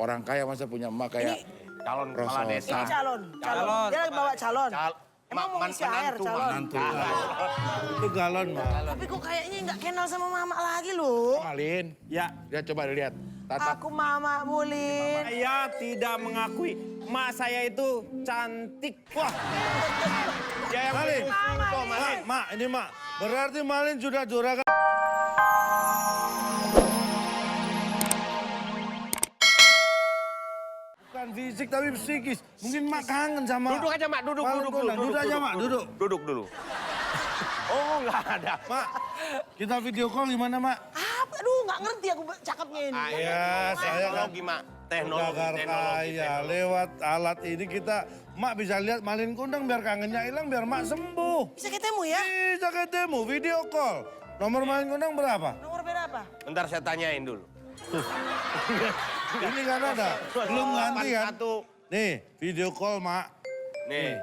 orang kaya masa punya emak kayak Calon kepala desa. Ini calon. Dia lagi bawa calon. Emang mau isi air calon? mantu. Itu galon, Mak. Tapi kok kayaknya nggak kenal sama mama lagi loh. Malin. Ya, Lihat coba lihat. Tatap. Aku mama Bulin. saya tidak mengakui emak saya itu cantik. Wah. Ya yang Malin. kok Malin. Mak, ini Mak. Berarti Malin sudah juragan. Bukan fisik tapi psikis. Mungkin Mak kangen sama... Duduk aja Mak, duduk, Malin duduk, Kundang. duduk, Duduk aja Mak, duduk. Duduk dulu. Oh nggak ada. Mak, kita video call gimana Mak? Apa? Aduh nggak ngerti aku cakepnya ini. Ya, saya kan Teknologi Mak, teknologi, Jagar kaya. Lewat alat ini kita... Mak bisa lihat Malin Kundang biar kangennya hilang, biar Mak sembuh. Bisa ketemu ya? Bisa ketemu, video call. Nomor Malin Kundang berapa? Nomor berapa? Bentar saya tanyain dulu. Ini kan ada, belum ganti kan? 81. Nih, video call Mak. Nih.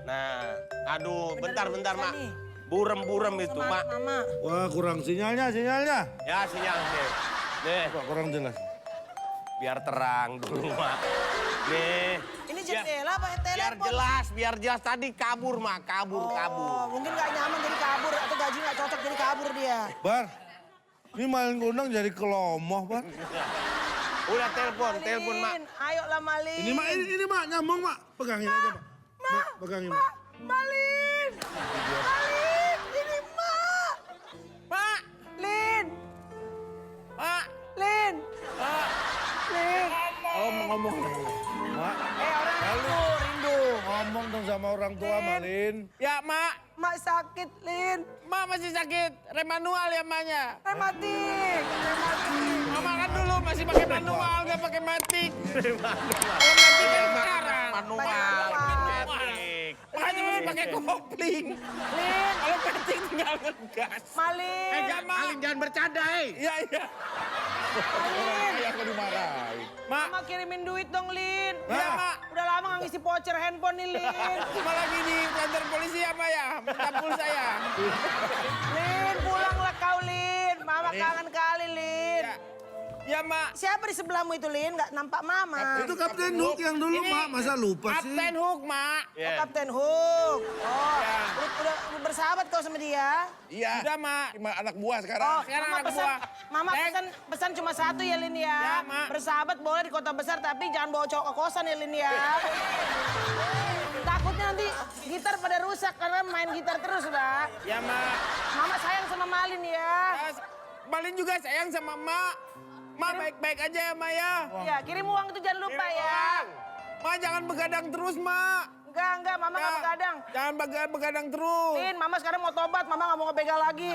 Nah, aduh, bentar Bener Mak. bisa nih. Burem itu Sama Mak. mama. Wah, kurang sinyalnya. Ya sinyal nih. Nih, Kok kurang jelas? biar terang dulu Mak. Nih. Ini jendela apa Biar telepon? jelas, biar jelas. Tadi kabur Mak, kabur. Oh, mungkin nggak nyaman jadi kabur atau gaji nggak cocok jadi kabur dia. Bar, ini Malin Kundang jadi kelomoh, Bar. Udah telepon Mak. Malin, ayolah Malin. Ini Mak, nyambung Mak. Pegangin aja Mak. Mak, pegangin Mak. Malin, Malin, ini Mak. Mak, Lin, Mak, Lin, Mak. Lin. Oh, ngomong. Mak, Orang rindu. ngomong dong sama orang tua Malin. Ya Mak, Mak sakit, Lin. Mak masih sakit. Rem manual ya Maknya. Rematik. Mama kan dulu masih pakai manual, nggak pakai matik. Kalau matik kan sekarang. Manual. Makanya masih pakai kopling. Lin, Kalau matik tinggal ngegas. Malin. Malin jangan bercanda, Iya. Malin. Ayah kok dimarahin. Mak, Mama kirimin duit dong, Lin. Iya, Mak. Udah lama nggak ngisi voucher handphone nih, Lin. cuma lagi di kantor polisi apa ya? Minta pulsa ya. Lin, pulanglah kau, Lin. Mama kangen kali, Lin. Ya, Mak. Siapa di sebelahmu itu, Lin? Nggak nampak Mama. Itu Kapten Hook yang dulu, Ini Mak. Masa lupa sih? Kapten Hook, Mak. Oh, Kapten Hook. Oh, Ya. udah bersahabat kau sama dia? Iya. Udah, Mak. Cuma anak buah sekarang. Oh, sekarang Mama anak pesan, buah. Mama Neng. pesan cuma satu ya, Lin ya. Ya, Mak. Bersahabat boleh di kota besar, tapi jangan bawa cowok ke kosan ya, Lin ya. Takutnya nanti gitar pada rusak karena main gitar terus, udah. Ya, Mak. Mama sayang sama Malin ya. Malin juga sayang sama Mak. Mak baik-baik aja ya, Mak ya. Ya, kirim uang itu jangan lupa ya. Mak jangan begadang terus, Mak. Enggak, Mama nggak begadang. Jangan begadang terus. Lin, Mama sekarang mau tobat, Mama nggak mau ngebegal lagi.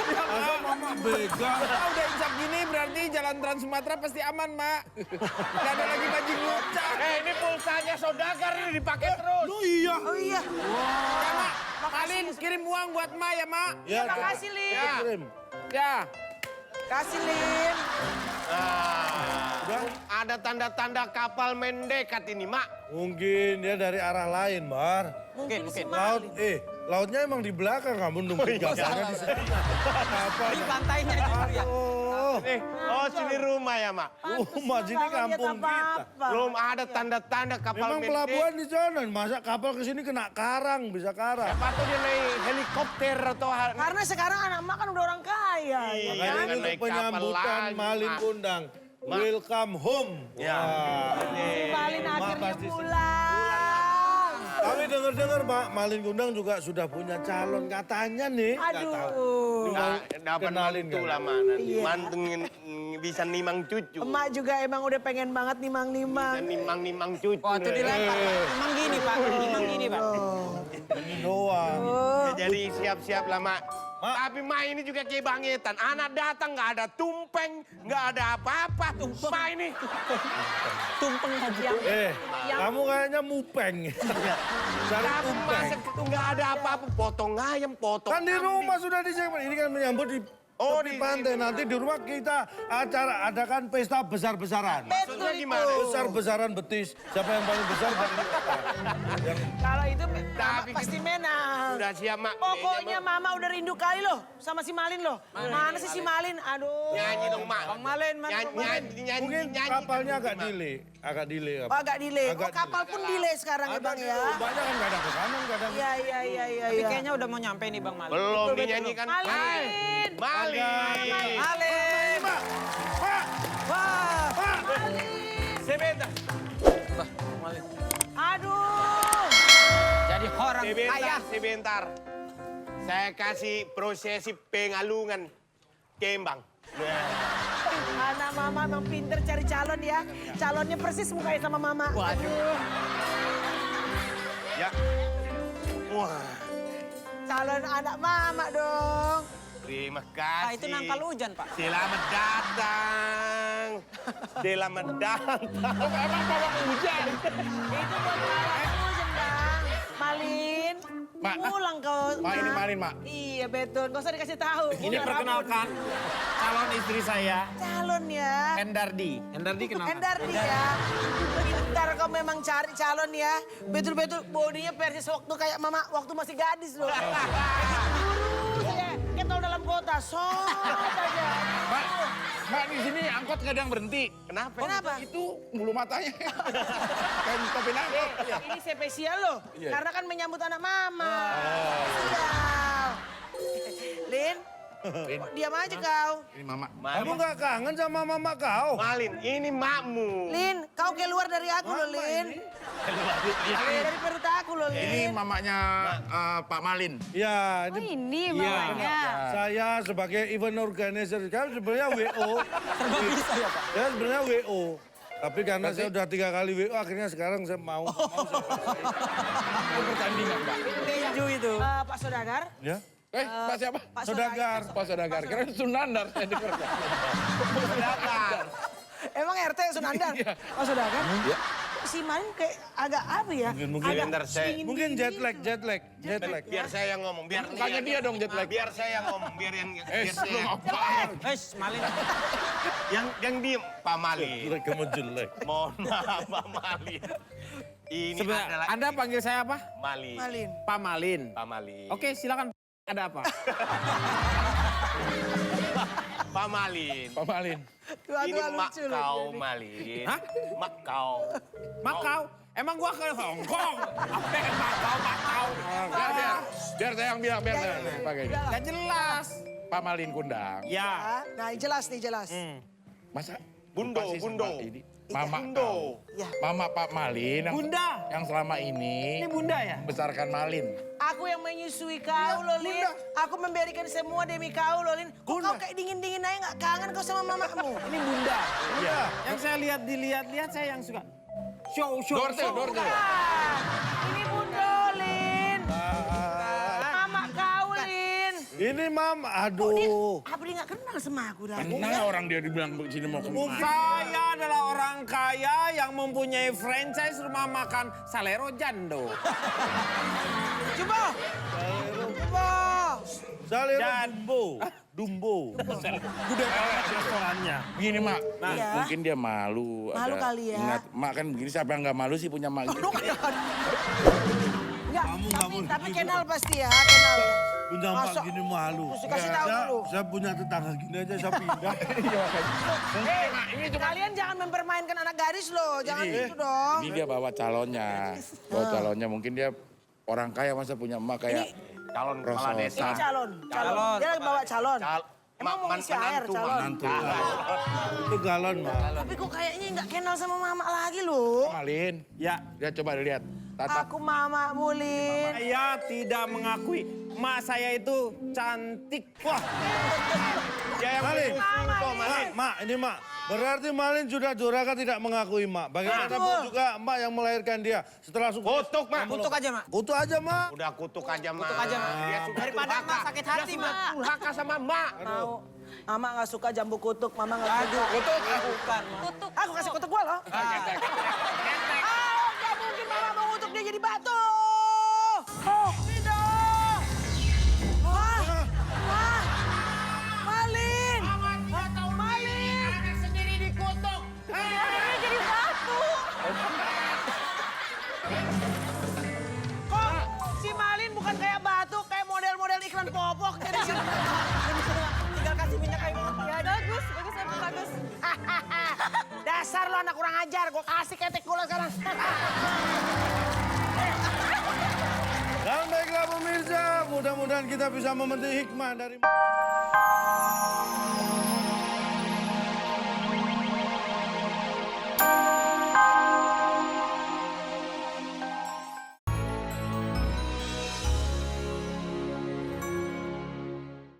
Masa Mama begal? Kalau udah insap gini berarti jalan Trans Sumatera pasti aman, Mak. Gak ada lagi bajing ngucap. Ini pulsanya saudagar ini dipakai terus. Oh iya. Oh iya. Ya, Mak. Malin kirim uang buat Mak ya, Mak. Ya, Makasih, Lin. Ya. kirim. Ya. Kasih, Lin. Ada tanda-tanda kapal mendekat ini, Mak. Mungkin dia dari arah lain, Bar. Mungkin si Laut, Malin. lautnya emang di belakang, kamu numpuk gambarnya di sana. Apa? Di pantainya juga ya. Oh, Sini rumah ya, Mak. rumah sini kampung kita. Belum ada tanda-tanda kapal Memang mendekat. pelabuhan di sana, masa kapal ke sini kena karang, bisa karang. Siapa tuh dia naik helikopter atau Karena sekarang anak Mak kan udah orang kaya. Iya. Makanya ini naik untuk kapal penyambutan lagi, Malin Mak. Kundang. Welcome home. Ya. Wah. Malin Mak akhirnya pasti pulang. Tapi dengar-dengar Pak, Malin Kundang juga sudah punya calon katanya nih. Nggak tahu. Aduh. Dapat Kenalin mantu kan? lah, Mak. Nanti Iya. mantengin bisa nimang cucu. Emak juga emang udah pengen banget Bisa nimang-nimang. nimang-nimang cucu. Waktu dilempar, Pak. Emang gini, Pak. Emang gini, Pak. Ini doang. Ya, jadi siap-siap lah, Mak. Tapi Mak ini juga kebangetan. Anak datang nggak ada tumpeng, nggak ada apa-apa. Mak ini. Tumpeng haji. Kamu kayaknya mupeng. Cari Tapi tumpeng. masa itu nggak ada apa-apa. Potong ayam, potong Kan di kambing. rumah sudah disiapkan. Ini kan menyambut di Oh, tepi di pantai. sini. Nanti di rumah kita adakan pesta besar-besaran. Betul Maksudnya itu. gimana? Besar-besaran betis. Siapa yang paling besar? Kalau itu Mama Tapi pasti menang. Udah siap, Mak. Pokoknya Mama udah rindu kali loh sama si Malin loh. Mana sih si Malin? Aduh. Nyanyi dong, Mak. Bang Malin, mana Bang Malin? Nyanyi. Mungkin kapalnya agak delay. Agak delay. Oh, agak delay. Oh, Agak kapal pun delay sekarang ya Bang ya. Banyak kan kadang ke kanan, kadang. Iya. Tapi kayaknya udah mau nyampe nih Bang Malin. Belum dinyanyikan. Malin. Malin. Malin! Wah! Sebentar. Malin. Aduh. Jadi orang kaya. Sebentar. Saya kasih prosesi pengalungan kembang. Anak Mama emang pinter cari calon ya. Calonnya persis mukanya sama Mama. Aduh. Ya. Wah. Calon anak Mama dong. Terima kasih. Ah, itu nangkal hujan, Pak. Selamat datang. Selamat datang. Emang bawa hujan. Itu buat calon hujan Bang. Malin. Mak. Pulang kau. Mak, ini Malin, Mak. Iya betul. Gak usah dikasih tahu. Ini Gua perkenalkan calon istri saya, calon ya. Endardi. Endardi kenapa? Endardi ya. Pintar kau memang cari calon ya. Betul-betul bodinya persis waktu kayak Mama waktu masih gadis loh. Kayak tol dalam kota, aja. Mak, di sini angkot kadang berhenti. Kenapa? Kenapa? Itu bulu matanya. Kayak topin angkot. Iya. Ini spesial loh, Iya. karena kan menyambut anak Mama. Spesial. Lin, kok diam aja kau. Ini Mama. Kamu nggak kangen sama mama kau? Malin, ini makmu. Lin, kau keluar dari aku loh, Lin. Dari perut aku loh, Ini Lin. mamanya Pak Malin. Ya, Oh ini ini mamanya. saya sebagai event organizer, kan sebenarnya WO. Serba bisa ya, Pak? Saya sebenarnya WO. Tapi karena saya udah 3 kali WO, akhirnya sekarang saya mau Pertandingan, Pak. Tinju itu. Pak Sodagar. ya. Pak siapa? Pak Sodagar. Pak Sodagar. Kira Sunandar saya dengar. Emang RT Sunandar? Pak Sodagar? Iya. Si Malin kayak agak apa ya? Mungkin Sebentar, saya- dingin-dingin Mungkin jet gitu. lag. Biar saya yang ngomong, biar Tanya dia dong jet lag. Biar saya yang ngomong, biar Eh, saya lu apaan? Malin. yang diem Pak Malin. Jelek, kamu jelek. Mohon maaf Pak Malin. Ini Sebentar, adalah Anda panggil saya apa? Malin. Malin. Pak Malin. Pak Malin. Oke, silakan. Ada apa? Pak Malin. Pak Malin. Ini Dua-dua mak lucu loh kau dia nih. Malin. Hah? Mak kau. Makau. Emang gua ke Hong Kong. Apa yang Makau. Biar saya yang bilang, biar saya yang pakai. Ya jelas. Pak Malin Kundang. Ah, Nah jelas nih jelas. Masa? Bundo, lupa sih sama Bundo. ini? Mama Bundo. kau. Ya. Mama Pak Malin yang selama ini Bunda ya? besarkan Malin. Aku yang menyusui kau loh, Lin. Aku memberikan semua demi kau loh, Lin. Kok kau kayak dingin-dingin aja nggak kangen kau sama mamamu? Ini Bunda. Iya. Yang saya lihat saya yang suka. Show. Dorte. Ah, ini Bunda, Lin. Mama kau, Lin. Ini mam, aduh. Apa dia nggak kenal sama aku dah? Kenal orang dia dibilang sini mau kemana. Saya adalah orang kaya yang mempunyai franchise rumah makan Salero Jando. Coba. Coba. Salero Dan- Dumbo. Restorannya. Begini, Mak. Iya. Mungkin dia malu. Malu ada- kali ya. Ingat, Mak kan begini, siapa yang nggak malu sih punya Mak gitu. Enggak, Kamu nggak boleh tapi gitu. kenal pasti ya, kenal ya. Punya Masa- mak gini malu. Mesti kasih tahu dulu. Saya punya tetangga gini aja, saya pindah. Kalian jangan mempermainkan anak gadis loh, jangan gitu dong. Ini dia bawa calonnya. Bawa calonnya, mungkin dia orang kaya masa punya emak kayak Calon kepala Rososa. desa. Ini calon. Dia lagi bawa calon. Emang mau ngisi air calon? Nanti. Itu galon, mak. Tapi kok kayaknya nggak kenal sama mama lagi loh. Malin. Ya, Dia coba lihat. Tatap. Aku mama Mulin. saya tidak mengakui mak saya itu cantik. Wah, Ya yang Malin. kok Malin. Mak, ini mak. Berarti Malin sudah durhaka tidak mengakui mak. Bagaimanapun juga mak yang melahirkan dia. Setelah Kutuk, Mak. kutuk aja mak. Kutu aja, mak. Udah kutuk aja, Mak. Kutuk aja, Mak. Dia sudah Daripada durhaka. Mak sakit hati, Dia sudah Mak. durhaka sama Mak. Mau. Mama nggak suka jambu kutuk, mama nggak suka. Kutuk. Bukan, Mak. Tutup. Aku kasih kutuk gua loh. Nggak mungkin mama mau kutuk dia jadi batu. Oh, ini dong. Wah, wah, Malin. anak kurang ajar. Gue kasih ketek gula sekarang. Dan baiklah pemirsa, mudah-mudahan kita bisa memetik hikmah dari...